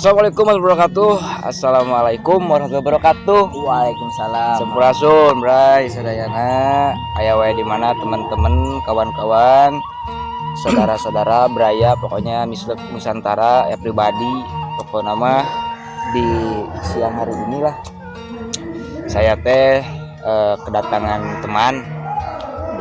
Assalamualaikum warahmatullahi wabarakatuh. Assalamualaikum warahmatullahi wabarakatuh. Waalaikumsalam. Sampurasun, Bray, sadayana. Aya wae di mana teman-teman, kawan-kawan, saudara-saudara, Braya, pokoknya Mislek Nusantara, ya pribadi, pokoknya mah di siang hari inilah saya teh kedatangan teman.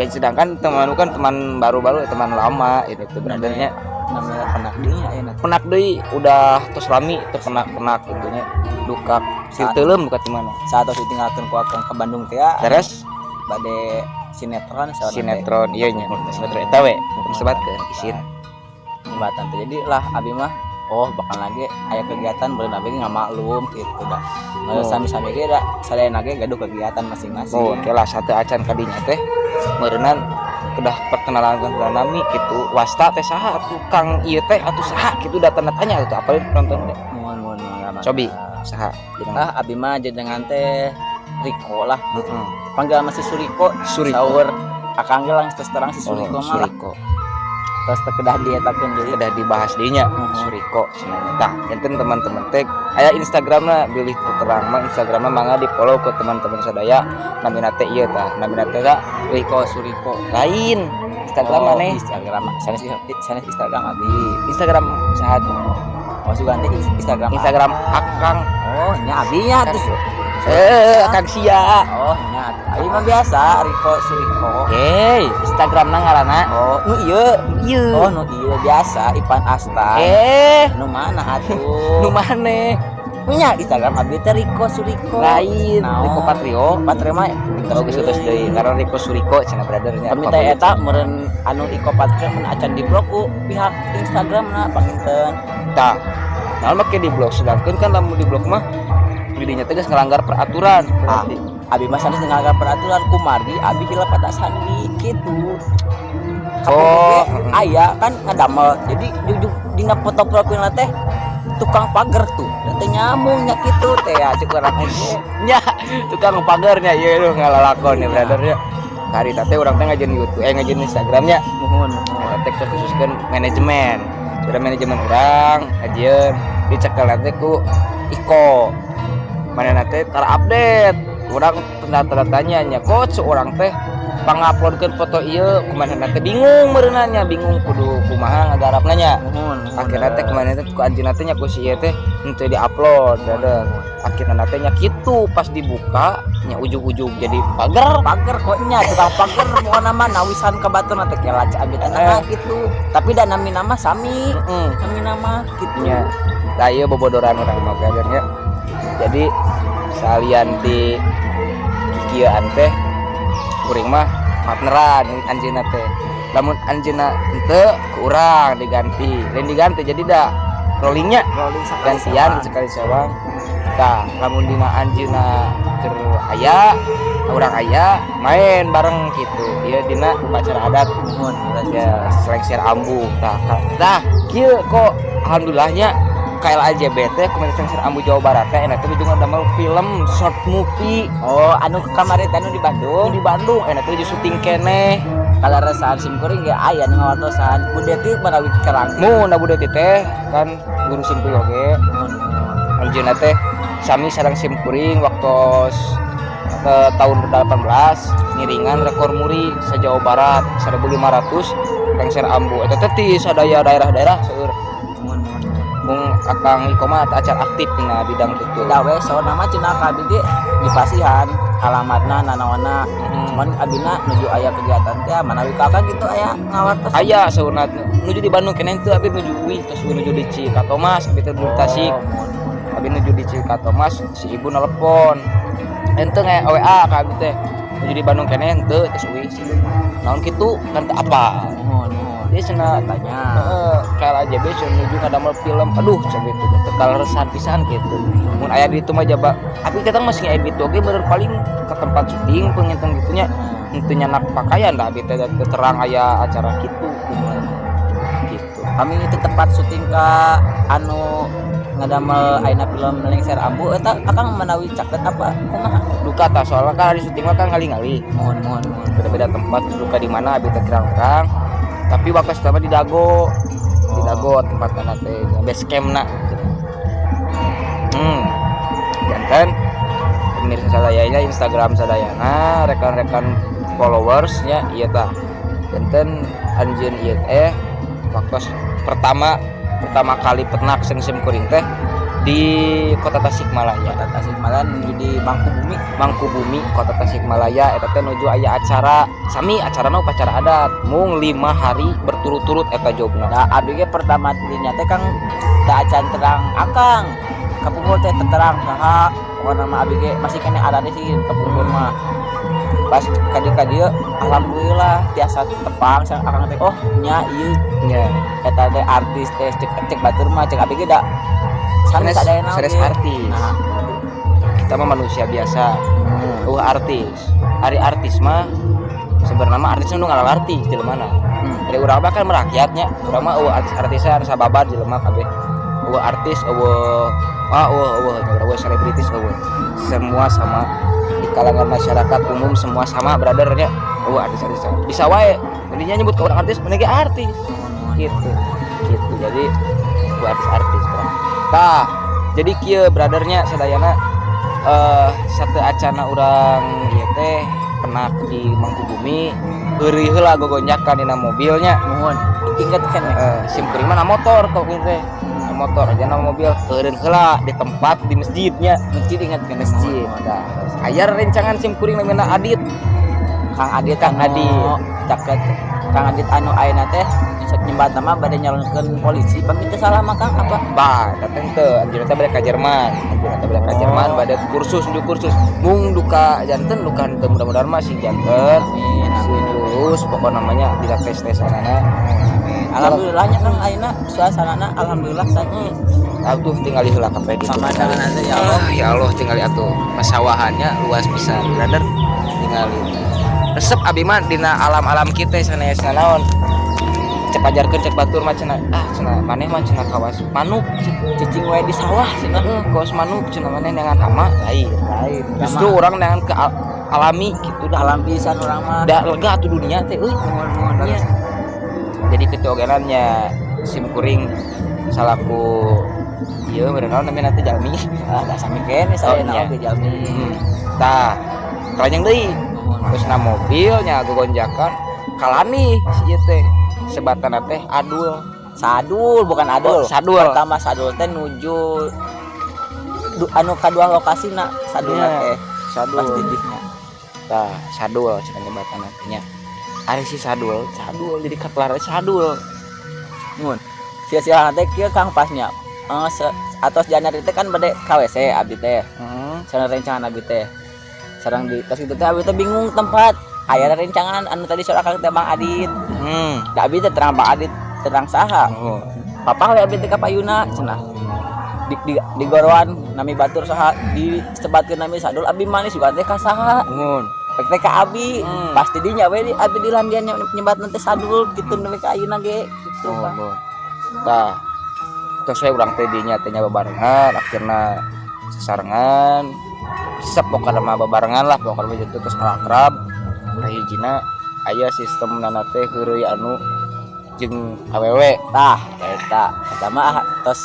Dan sedangkan teman kan teman baru-baru, teman lama ini tuh brothernya. Namanya penak deui nya enak. Penak deui, udah tos lami teu penak-penak gitu nya. Duka silteuleum buka di mana? Saat tos ditinggalkeun ku akang ke Bandung teh ya. Terus bade sinetron saurna teh. Sinetron iya nya, sinetron eta we sebatkeun isin. Jembatan teh. Jadi lah abi mah, oh, bakal lagi aya kegiatan beureun abi nggak maklum gitu dah. Oh. Sami-sami ge da sadayana ge gaduh kegiatan masing-masing. Oh, oke lah, satu acan kadinya teh meureunan kedah perkenalan nami gitu, wasta teh saha atuh, Kang ieu teh atuh saha gitu, da tanda tanya atuh apa penonton teh. Mohon mohon mohon. Cobi saha jenengan? Ah, abi mah jenengan teh Riko lah. Heeh. Panggil masih Suriko. Suriko. Saur akang ge langsung terus terang si Oh, Suriko mah lah. Suriko. Terus teh kedah dietakeun deui. Kedah dibahas deui nya. Suriko cenah tah enten teman-teman teh aya Instagramna, bilih terang mah Instagramna mangga di follow ke teman-teman sadaya, namina teh ieu tah, namina teh tah. Riko Suriko. Lain Instagram. Oh, Maneh Instagram sanes, sanes Instagram abi. Instagram saha? Oh, sugan teh Instagram. Instagram akang. Oh, nya abi nya terus. Eh, akang sia. Oh, nya abi mah biasa Riko Suriko. Hey, Instagramna ngaranna. Oh, nu ieu. Ieu. Oh, nu ieu biasa Ipan Asta. Eh, nu mana atuh? Nu maneh? Nya Instagram abi teh Riko Suriko. Lain. Naon? Riko Patrio. Patrio mah. Oh, geus terus deui karena Riko Suriko cenah brothernya. Kami teh eta meureun anu Iko Patrio mun acan di blok ku pihak Instagram na panginten. Tah, naon make di blok, sedangkan kan lamun di blok mah didinya teh geus ngelanggar peraturan Ah, berarti. Abi mah sanes ngelanggar peraturan, kumargi abi hilap kata sandi gitu. Oh, oh, aya kan ngadamel, jadi jujuk dina foto profilna teh tukang pagar tuh teh nyambung nya kitu teh ya cek urang oge. Nya tukang pagarnya ieu lu ngalalakon ya brother ya. Hari teh urang teh ngajieun YouTube, eh, ngajieun Instagramnya. Muhun muhun. Eta teh khususkeun manajemen, sudah manajemen urang ngajieun, dicekel teh ku Iko mana teh tara update, urang tanda tanya nya, kok seorang teh panguploadkeun foto ieu kumaha teh, bingung meureunna, bingung kudu kumaha ngagarapna nya. Muhun muhun. Akhirnya teh kemana teh ku anjeunna teh nya, ku si ieu teh henteu diupload brother. Akhirnya teh nya kitu, pas dibuka nya ujug-ujug jadi pagar. Pagar kok nya, tukang pagar mau nama nawisan ka batur teh kela cek abi teh nah gitu, tapi da nami nama sami. Nami nama gitu. Nya tah ieu bobodoran urang mah brother nya. Jadi salian di kikieuan teh kuring mah partneran anjeunna teh, lamun anjeunna henteu ku urang diganti, lain diganti, jadi da rollingnya. Rolling sekali gantian. sewang. Sekali sewang tah, lamun dina anjeunna keur aya, urang aya, main bareng gitu ieu dina upacara adat. Muhun. Ya, lengser ambu tah. Tah kieu kok, alhamdulillahnya KLAJB teh, Komunitas Lengser Ambu Jawa Barat teh, enak teh juga damel film short movie. Oh, anu kamari teh anu di Bandung? Di Bandung, enak teh syuting keneh. Kaleresan sim kuring ge aya nu ngawartosan Bu Deti manawi kerang. Mu na Bu Deti teh kan guru sim kuring oge. Muhun muhun. Anjeunna teh sami sareng sim kuring waktu ke tahun 18 ngiringan rekor muri se Jawa Barat 1500 lengser ambu eta teh ti sadaya daerah-daerah seueur. Muhun muhun. Mung akang Iko mah acan aktif dina bidang kitu. Da we so nama cenah ka abi ge dipasihan alamatna nanaonna, cuman abina nuju aya kegiatan teh, manawi kakak gitu aya ngawartos. Aya saurna nuju di Bandung keneh teu, abi nuju uih tos nuju di Cikatomas, abi teh di Tasik. Oh, muhun muhun. Abi nuju di Cikatomas, si ibu nelpon ente nge WA ka abi teh nuju di Bandung keneh henteu, terus uih si ibu naon kitu kan teu apa. Muhun muhun. Dia cenah tanya. Heeh, KLAJB cenah nuju ngadamel film, aduh cenah gitu teu kaleresan pisan gitu mun aya di itu mah jaba abi kita masih ngedit oge bener, paling ke tempat syuting penginten gitunya, henteu nyanak pakaian dah abi teh teu terang aya acara kitu gitu. Kami itu tempat syuting ka anu ngadamel ayeuna film Lengser Ambu eta akang manawi caket apa kumaha? Duka tah, soalnya kan hari syuting mah kan ngali-ngali. Muhun muhun muhun. Beda-beda tempat, duka di mana abi teh terang-terang, tapi waktu pertama di Dago, di Dago tempatna teh base camp na. Ayana Instagram sadayana rekan-rekan followersnya ieu tah. Janten anjeun ieu teh waktu pertama pertama kali penak sing sim kuring teh di Kota Tasikmalaya. Kota Tasikmalaya nuju di Mangkubumi. Mangkubumi, Kota Tasikmalaya, eta teh nuju aya acara sami, acarana upacara adat mung 5 hari berturut-turut eta jobna. Nah, abi ge pertama dinya teh, Kang, teu acan terang akang. Kapungkur teh terang saha, pokokna mah abi ge masih keneh arane sih kapungkur mah. Pas ka dieu ka dieu alhamdulillah tiasa tepang sareng akang teh, oh nya ieu eta teh artis teh, cek cek batur mah, cek abi ge da sanes sanes sadayana sanes oge. Artis. Nah, kita mah manusia biasa, artis, ari artis mah sebenarnya mah artis nu ngalarti jelema mana. Dari urang mah kan merakyatnya, urang mah euweuh artis-artisan, sababar jelema kabeh, euweuh artis, euweuh ah euweuh euweuh euweuh selebritis, euweuh, semua sama di kalangan masyarakat umum, semua sama brothernya, euweuh artis-artisan. Bisa wae intinya nyebut ke orang artis, mana ge artis gitu gitu. Jadi gua artis-artis, bro. Tah, jadi kieu brothernya sadayana, sateuacana urang ieu teh penak di Mangkubumi, heureuy heula gogonjakan dina mobilnya. Nuhun, inget kan ya? Sim kuring mah na motor kok teh, na motor aja, na mobil keureun heula di tempat di masjidnya. Masjid, inget kan? Masjid. Tah, aya rencangan sim kuring namina Adit. Kang Adit. Kang Anu Adit. Caket Kang Adit anu ayeuna teh nyebat nama bade nyalonkeun polisi pami teu salah mah, Kang, apa? Bah, eta teh henteu, anjeunna teh bade ka Jerman, anjeunna teh bade ka Jerman, bade kursus, nuju kursus mung duka janten, duka henteu, mudah-mudahan mah sing janten Amin, sing amin. lulus pokok namanya bila tes-tes anana. Alhamdulillahnya, Kang, ayeuna suasanana alhamdulillah saja. Atuh tinggal heula ka gitu. Pemandangan aja, ya Allah. Ah, ya Allah, tinggal atuh pasawahannya luas pisan, brother, tinggal resep abi mah dina alam-alam kita sanes naon. Cek pajarkeun, cek batur mah cenah, ah cenah maneh mah cenah kawas manuk. Cicing we di sawah cenah. Heuh, kawas manuk cenah, maneh dengan hama lain. Lain. Justru orang dengan ke alami gitu dah. Alam pisan urang mah. Da lega tuh dunia teh euy. Nuhun, nuhun. Iya. Jadi kecogelannya sim kuring salaku ieu meureun naon namanya nanti jalmi. Ah, da sami kene saya Oh, iya. na oge jalmi. Tah, kelanjang deui. Nuhun. Terus na mobilnya gogonjakan kalani si ieu teh sebatana teh adul. Sadul, bukan adul. Oh, sadul. Pertama sadul teh nuju anu kadua lokasi na sadul Iya, teh. Sadul. Pasti dihnya. Tah, sadul cenah nyebatana teh nya. Ari si sadul, sadul jadi katelar sadul. Nuhun. Sia-sia teh kieu, Kang, pasnya. Atos Januari teh kan bade ka WC abdi teh. Sareng rencangan abdi teh. Sareng di tos kitu teh abdi teh bingung tempat. Aya rencangan anu tadi soal Kang teh, Bang Adit. Da abdi teh terang Bang Adit terang saha. Oh. Papa we abdi teh ka payuna cenah. Di goroan nami batur saha disebatkeun nami sadul, abdi manis juga teh ka saha. Nuhun. Pek teh ka abi. Pasti dinya we di abi di landian nyebat teh sadul gitu nepi ka ayeuna ge gitu, Oh, Pak. oh. Tah. Terus saya urang teh dinya teh nya bebarengan, akhirna sesarengan. Resep pokokna mah bebarengan lah, pokokna mah gitu terus akrab. Kahijina aya sistem nana teh heureuy anu jeung awewe. Tah, eta eta mah tos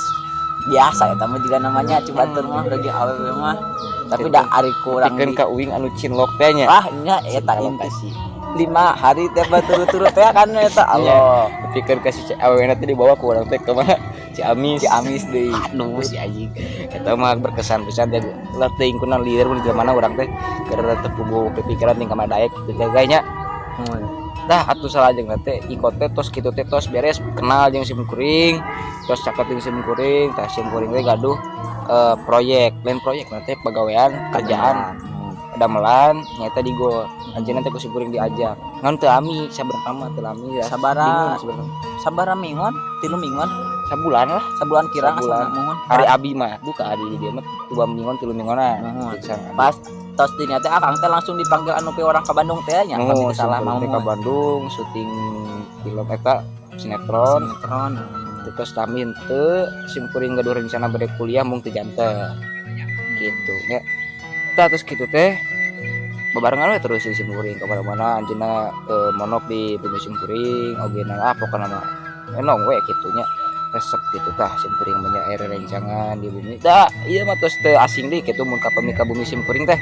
biasa, eta mah juga namanya cibatur mah bagi awewe mah. Tapi da ari kurang Pikeun ka uing anu cinlok teh nya. Ah, nya eta inti. Lokasi. 5 hari teh berturut-turut teh kan eta Allah. Pikeun ka si awewe teh dibawa ku urang teh ke mana? Ciamis. Ciamis deui. Aduh, si anjing. Eta mah berkesan pisan teh. Lah teuing kuna lieur mun di mana urang teh keur teu puguh pikiran ting ka mana daek kitu teh nya. Dah atuh salajengna teh ikot teh tos kitu teh tos beres kenal jeung sim kuring, tos caket jeung sim kuring, tah sim kuring teh gaduh proyek, lain proyek nanti pegawaian, kerjaan damelan nyata di gor. Anjeunna teh ku sim kuring diajak. Ngan teu ami saberapa mah teu lami ya. Sabara. Bingung sebenarnya. Sabara minggon, 3 minggon, Sabulan lah. Sabulan kirang. Sabulan. Asana muhun. Hari abi mah duka ari di dieu mah 2 minggon, 3 minggonan. Muhun. Gitu, sama. Pas tos dinya teh akang teh langsung dipanggil anu pe orang ke Bandung teh nya, Oh, pasti salah sim mau kuring teh ka Bandung syuting film eta sinetron. Sinetron. Terus kami teu sim kuring gaduh rencana bade kuliah mung teu janten gitu nya. Tah, terus kitu teh bebarengan we terus si sim kuring ka mana-mana, anjeunna monok di bumi sim kuring oge na, ah pokona mah enong we kitu nya, resep gitu. Tah, sim kuring banyak air rencangan di bumi. Tah, ieu mah tos teu asing deui kitu mun ka pami ka bumi sim kuring teh.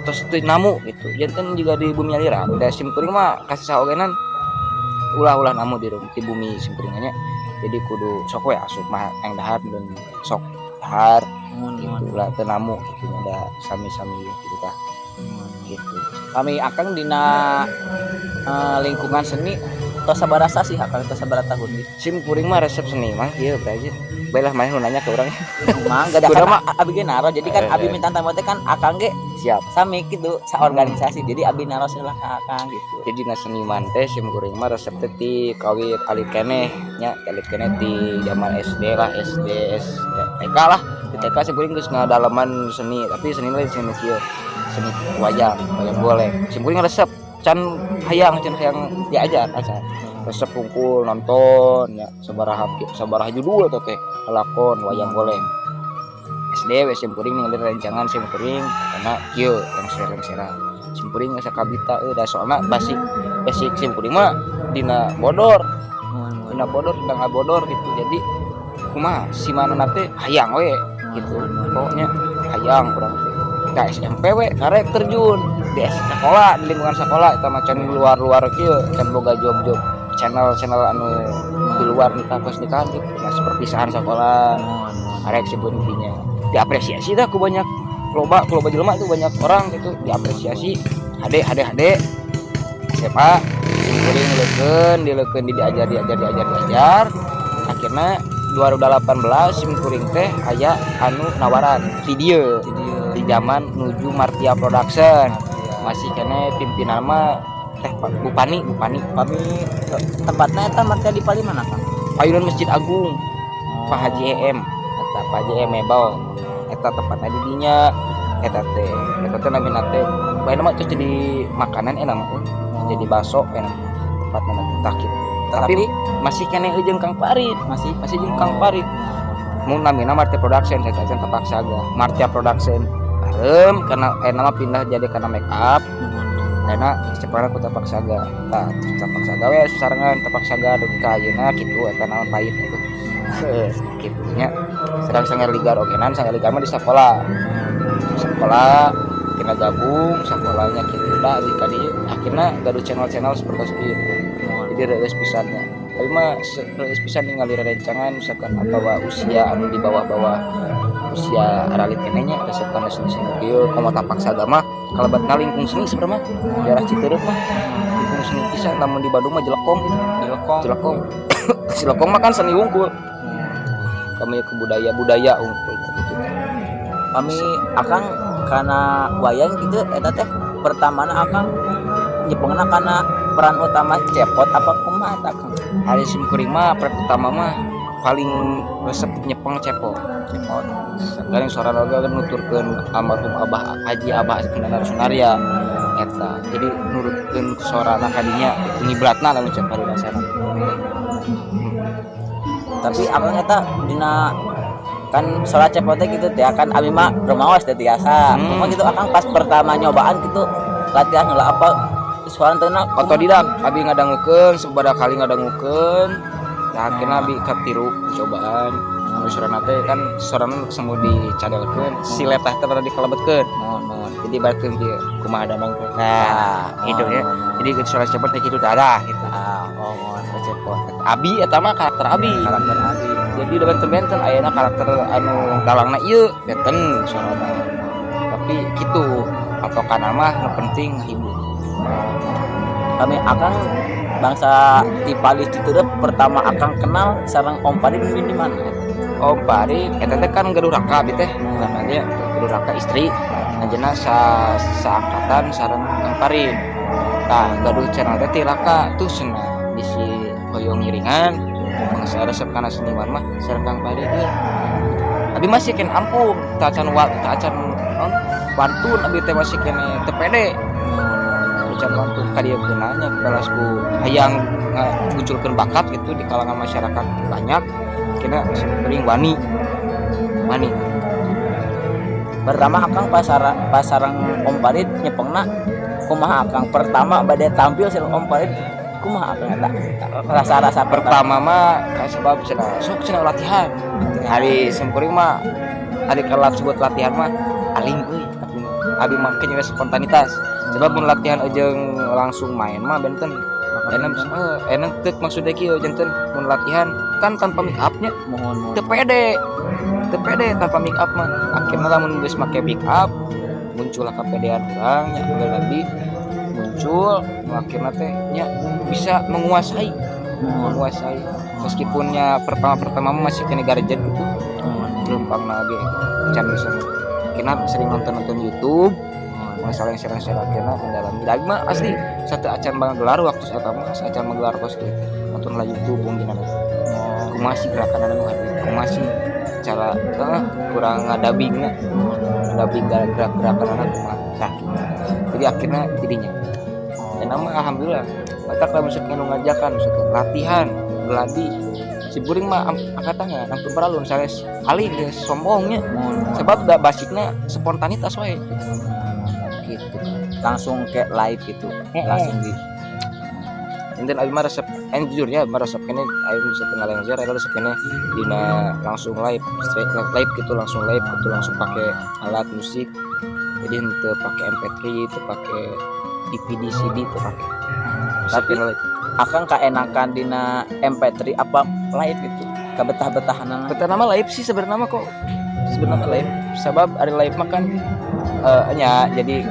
Tos teu namu gitu. Janten juga di bumi nyalira. Udah sim kuring mah kasih saogenan ulah-ulah namu di bumi sim kuring nya. Jadi kudu sok we asup mah yang dahar dan sok dahar gitu lah, teu namu gitu da sami-sami gitu tah gitu. Kami akang dina lingkungan seni tos sabaraha sih akang, tos sabaraha tahun gitu? Sim kuring mah resep seni mah ieu berarti baiklah maneh nu nanya ke urang. Mang gak ada Kudu kan mah. Abi ge naro, jadi kan abi minta tamu teh kan akang ge Siap. sami gitu sa organisasi, jadi abi naros lah ke akang gitu. Jadi na seniman teh sim kuring mah resep teh ti kawit alit keneh nya, alit keneh di zaman SD lah, SD S TK lah. Di TK sim kuring geus ngadaleman seni, tapi seni lain seni kieu, seni wayang, wayang golek. Sim kuring resep, can hayang diajar acan, resep kumpul nonton ya, sabaraha sabaraha judul tuh teh lakon wayang golek. SD we sim kuring ningali rencangan sim kuring karena kieu lengser-lengseran sim kuring asa kabita euy, da soalna basic basic sim kuring mah dina bodor, dina bodor, dina ngabodor gitu. Jadi kumaha si mana teh hayang we gitu, pokoknya hayang kurang teh. Ka SMP we karek terjun di sekolah, di lingkungan sekolah eta mah can luar-luar kieu, can boga job-job channel-channel anu di luar nikah kos nikahan gitu. Nah, perpisahan sekolah karek sih intinya diapresiasi dah ku banyak loba ku loba jelema tuh, banyak orang gitu diapresiasi hade hade hade. SMA kuring leukeun dileukeun, diajar diajar diajar diajar, akhirnya 2018 sim kuring teh aya anu nawaran video di zaman nuju Martia Production, masih keneh pimpinan mah teh Bupani Bupani. Kami tempatnya eta Martia di paling mana, Kang? Payunan Masjid Agung, Pak Haji EM eta, Pak Haji EM Mebel eta tempatnya di dinya eta teh namina teh bae mah terus jadi makanan enak mah euy. Jadi bakso enak tempatna teh tah kitu, tapi masih keneh jeung Kang Farid. Masih. Masih jeung Kang Farid mun namina Martia Production saya teh, Tapak Saga Martia Production bareng karena nama pindah jadi karena make up karena cepana ku Tapak Saga. Tah, Tapak Saga we sasarengan Tapak Saga dugi ka ayeuna kitu. Eta naon pahit itu kitu nya. Sedang sanggar ligar ogenan, sanggar ligar mah di sekolah, sekolah kita gabung sekolahnya kitu dah di kadi akhirnya gaduh channel-channel seperti itu. Jadi reueus pisannya, tapi mah reueus pisan ningali rerencangan misalkan atau usia anu di bawah-bawah usia aralit keneh nya resep kana seni-seni kieu. Komo Tapak Saga mah kalebetna lingkung seni sebenarnya mah, daerah Citeureup mah lingkung seni pisan. Lamun di Bandung mah jelekong gitu. Jelekong. Jelekong, jelekong mah kan seni wungkul, kami ke budaya budaya wungkul gitu teh. Kami akang karena wayang gitu eta teh pertamana akang nyepengna karena peran utama Cepot apa kumaha eta, Kang? Ari sim kuring mah peran utama mah paling resep nyepeng Cepot. Cepot. Sekarang suara oge kan nuturkeun almarhum Abah Haji Abah Kendana Sunarya eta, jadi nurutkeun sorana kadinya itu ngiblatna lamun cek paribasana. Tapi akang eta dina kan sholat Cepot teh gitu teh kan abi mah rumaos teh biasa. Kumaha gitu akang pas pertama nyobaan gitu, latihan heula apa suara teh na? Otodidak, abi ngadangukeun sabaraha kali ngadangukeun. Nah, akhirnya abi katiru cobaan anu sorana teh kan sorana semu dicadelkeun si letah teh pada dikalebetkeun. Mohon mohon. Jadi barkeun kieu kumaha damang teh, nah gitu ya. Jadi gitu suara Cepot teh kitu dadah gitu. Ah, oh, mohon. Suara Cepot abi eta mah karakter abi. Karakter abi. Jadi udah benten-benten ayeuna karakter anu dalangna ieu benten sorana, tapi gitu patokan mah nu penting ngahibur. Kami akang bangsa di Pali Citeureup, pertama akang kenal sareng Om Farid di mana? Om Farid eta teh kan gaduh raka abi teh, namanya gaduh raka istri anjeunna sa saangkatan sareng Kang Farid. Tah, gaduh channel teh ti raka tuh cenah bisi hoyong ngiringan bangsa resep kana seniman mah sareng Kang Farid euy. Abi masih keneh ampuh, teu acan teu acan naon wantun, abi teh masih keneh teu pede can wantun ka dieu nya balas ku hayang ngamunculkeun bakat gitu di kalangan masyarakat banyak, akhirnya sim kuring wani wani. Pertama akang pas sareng Om Farid nyepengna kumaha akang, pertama bade tampil sareng Om Farid kumaha akang eta rasa-rasa pertama? Pertama mah kasebab cenah sok cenah latihan hari sim kuring mah hari kelat sebut latihan mah aling euy tapi mah. Abi mah kayaknya spontanitas. Sebab mun latihan jeung langsung main mah benten. Enak enak teu, maksudnya kieu, janten mun latihan kan tanpa make upnya Mohon, mohon. Teu pede, teu pede tanpa make up mah. Akhirnya lamun geus make make up, muncullah kepedean urang nya, lebih muncul nu akhirnya teh nya bisa menguasai. Mohon. Menguasai meskipunnya pertama-pertama mah masih kena garjet gitu. Mohon. Lempang lagi can bisa, kena sering nonton-nonton YouTube masalah yang share-share, akhirnya mendalami lagi mah asli satu acan gelar waktu saya mah acan menggelar kos gitu, nonton lah YouTube mungkin ada kumaha sih gerakan anu kumaha sih cara kurang ngadabingna, ngadabing gerak-gerakan anak kumaha. Nah gitu. Jadi akhirnya jadinya dan nama alhamdulillah maka kalau misalnya nu ngajakan, misalkan latihan geladi, si kuring mah angkat tangan, ampun paralun sanes alim geus sombongnya. Mohon, mohon. Sebab da basicna spontanitas we gitu. Langsung kayak live gitu, langsung di Enten abi mah resep en jujur ya, mah resep kene abi bisa kenal yang zero resep kene dina langsung live, straight live, live gitu, langsung live gitu, langsung pakai alat musik. Jadi henteu pakai MP3, itu pakai DVD, CD itu pakai. Tapi live. Akang kaenakan dina MP3 apa live gitu, kabetah-betahanan? Betul nama live sih sebenarnya mah kok, sebenarnya live, sebab ada live mah kan nya jadi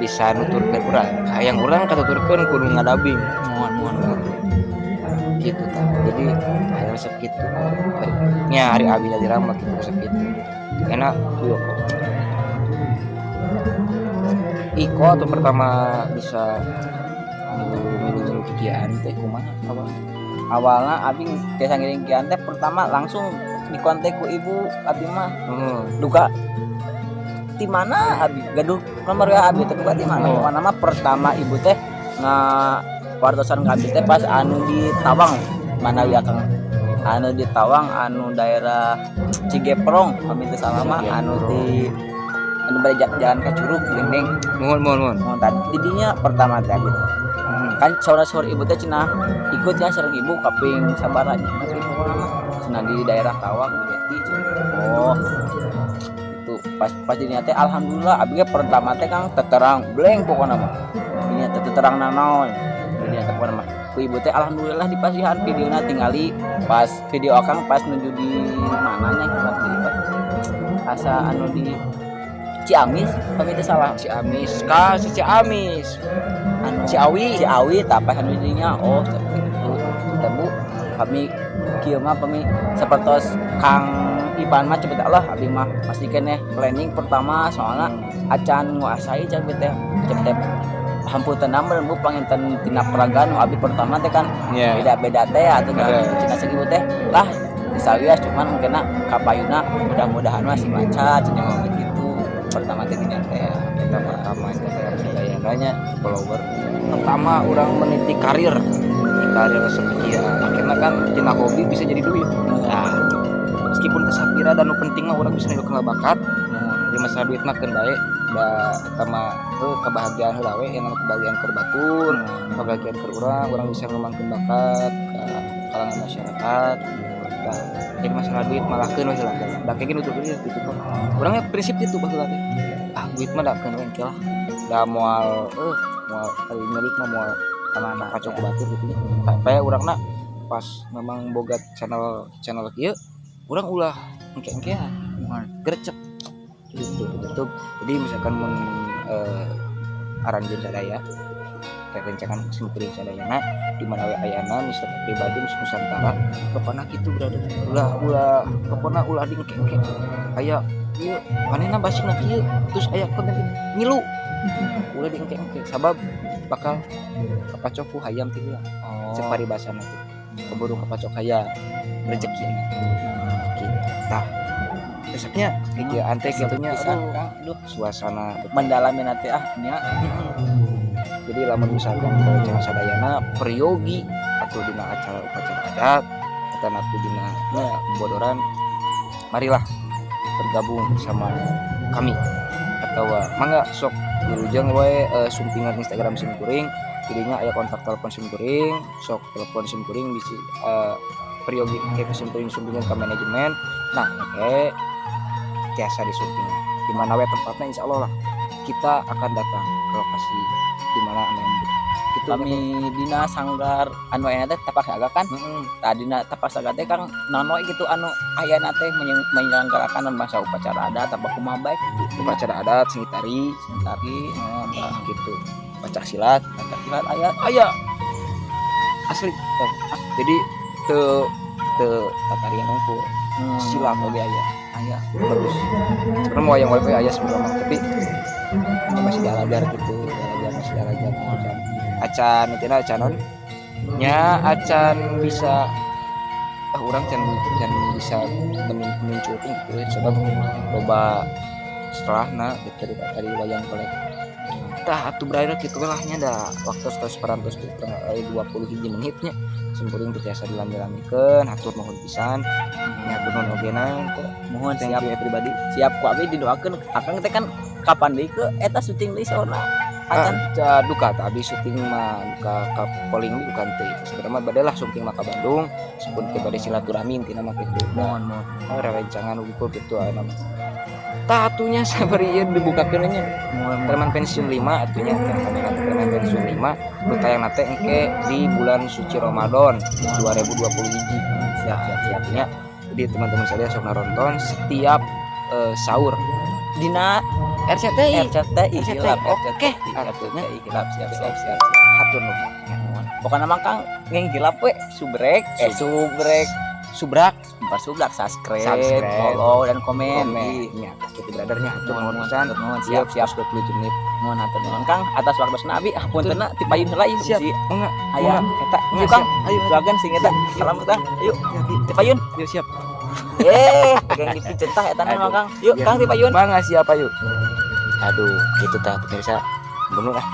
bisa nuturkeun urang hayang urang katuturkeun kudu ngadabing. Mohon, mohon, mohon. Gitu tah, jadi hayang resep gitu nya, hari abi jadi ramah gitu, resep gitu, enak yuk kok. Iko atau pertama bisa milu milu milu kikian teh kumaha awal? Awalnya abi tiasa ngiring kian teh pertama langsung dikontak ku ibu abi mah. Duka di mana abi gaduh nomor ya, abi teh duka di mana. Mana mah pertama ibu teh nga wartosan ka abi teh pas anu di Tawang mana ya Kang, anu di Tawang, anu daerah Cigeprong kami teh salah mah, anu di anu bade jalan ke Curug Dengdeng. Mohon, mohon, mohon. Mohon, tadi didinya pertama teh abi teh kan saudara-saudara ibu teh cenah ikut ya sareng ibu kaping sabaranya, tapi pokoknya mah cenah di daerah Tawang di cenah. Oh itu pas pas dinya teh alhamdulillah abi ge pertama teh Kang teterang blank, pokoknya mah dinya teh teterang nanaon dinya teh. Pokoknya mah ku ibu teh alhamdulillah dipasihan videona, tingali pas video akang pas nuju di mananya kita di asa anu di Ciamis kami teh salah. Ciamis ka si Ciamis. Anu Ciawi. Ciawi tah, pas anu dinya, oh seperti itu kita Bu, kami kieu mah kami sapertos Kang Ipan mah cepet Allah, abi mah masih keneh planning pertama, soalnya acan nguasai cepet teh cepet teh hampunten mah Bu, panginten tina peragaan nu abi pertama teh kan beda-beda teh atau Bener. cina segi teh lah disawias, cuman mungkin kapayuna mudah-mudahan mah sing lancar cenah gitu pertama teh dinya teh. Kita pertama Instagram sadayana follower pertama urang meniti karir, meniti karir sekian, akhirnya kan tina hobi bisa jadi duit. Nah, meskipun teu sapira dan nu penting mah urang bisa nunjukkeun bakat. Di masalah duit mah keun bae da, eta mah heuh kebahagiaan heula we, yang kebahagiaan keur batur, kebahagiaan keur urang, urang bisa ngembangkeun bakat ke kalangan masyarakat. Nah, jadi masalah duit malah keun we heula da, kayak gini tuh gitu mah urangnya prinsip itu baheula teh, ah duit mah da keun we engke lah, da moal moal kali milik mah moal kemana kacau ku batur gitu nya. Kayak urangna pas memang boga channel channel kieu, urang ulah engke-engkean, gercep gitu gitu. Jadi misalkan mun aranjeun sadaya rencangan simkuring sadayana di mana we ayana Mister pribadi Miss Nusantara, pokoknya gitu berada, ulah ulah pokoknya ulah di engke-engke aya ieu manehna basicna kieu terus aya konten kieu ngilu, ulah di engke-engke sabab bakal kapacok ku hayam ti heula. Oh. Cek paribasana teh keburu kapacok hayam rezeki gitu. Tah, resepnya kieu teh kitunya. Pisan, aduh Kang. Aduh, suasana mendalami nanti ah nya. Jadi lamun misalkan rencana sadayana peryogi atau dina acara upacara adat atau napi dina ya, bodoran, marilah bergabung bersama kami atau mangga sok wilujeng we sumpingan Instagram simkuring, jadinya aya kontak telepon simkuring, sok telepon simkuring bisi peryogi kayak simkuring sumpingan ke manajemen. Nah oke, tiasa disumpingan. Di mana we tempatnya, insya Allah lah kita akan datang ke lokasi di mana Anda membutuhkan. Gitu. Kami dina sanggar anu aya teh Tapak Saga kan. Tadina Tapak Saga teh, Kang, naon we gitu anu ayana teh menyelenggarakan bangsa upacara adat apa kumaha baik gitu? Upacara adat, seni tari, seni tari, oh, tah. Gitu, pencak silat. Pencak silat aya? Aya, asli. Jadi teu teu tatarian unggul, silat oge aya. Aya. Bagus sebenarnya. Mau yang wifi aya sebenarnya mah, tapi masih dialajar gitu, dialajar, masih dialajar acan acan itu acan non nya acan bisa, ah, urang can can bisa menunjukkan gitu, sebab loba setelahna gitu dari wayang golek. Tah atuh, berada gitu lah nya, da waktu tos parantos di tengah 20 hiji menitnya. Simkuring teu tiasa dilami-lamikeun. Hatur nuhun pisan nya, hatur nuhun oge na. Mohon. Thank Siap. you ya, pribadi. Siap, ku abi didoakeun. Akang teh kan kapan deui ke eta syuting deui saurna acan? Ah, duka tah, abi syuting mah duka ka polling duka teu itu. Sebenarnya mah bade lah syuting mah ka Bandung sampun ke bade silaturahmi, intina mah kitu. Mohon, mohon. Oh, rerencangan ukur gitu aya mah. Tah atunya sabar ieu dibukakeun nya. Mohon, mohon. Preman Pensiun 5 atunya, kamera Preman Pensiun 5 nu tayang teh engke di bulan suci Ramadan 2020 hiji. Siap, siap, siap. Nya, jadi teman-teman saya sok naronton setiap sahur dina RCTI. RCTI. RCTI, Hilap. Oke. RCTI, RCTI hilap. Siap, siap, siap. Hatur nuhun. Mohon. Pokoknya mah, Kang, ngeng hilap we subrek, eh, subrek. Subrak. Bukan sublak, subscribe, Subscribe. Follow dan komen. Komen nya gitu, brothernya. Hatur Mohon, nuhun mohon, pisan. hatur nuhun. Siap. Siap, siap, 27 menit. Mohon, hatur nuhun, Kang, atas waktosna. Abi hapuntenna ti payun heula ieu. Siap. Bisi Enggak. aya eta. Yuk, Kang, ayo doakeun sing eta. Salam tah. Yuk, ti payun. Yuk, siap. Eh, pegang dipicen tah eta mah, Aduh. Kang. Yuk, Iya. Kang, ti payun. Mangga, siap, ayo. Aduh, gitu tah, pemirsa. Bener ah.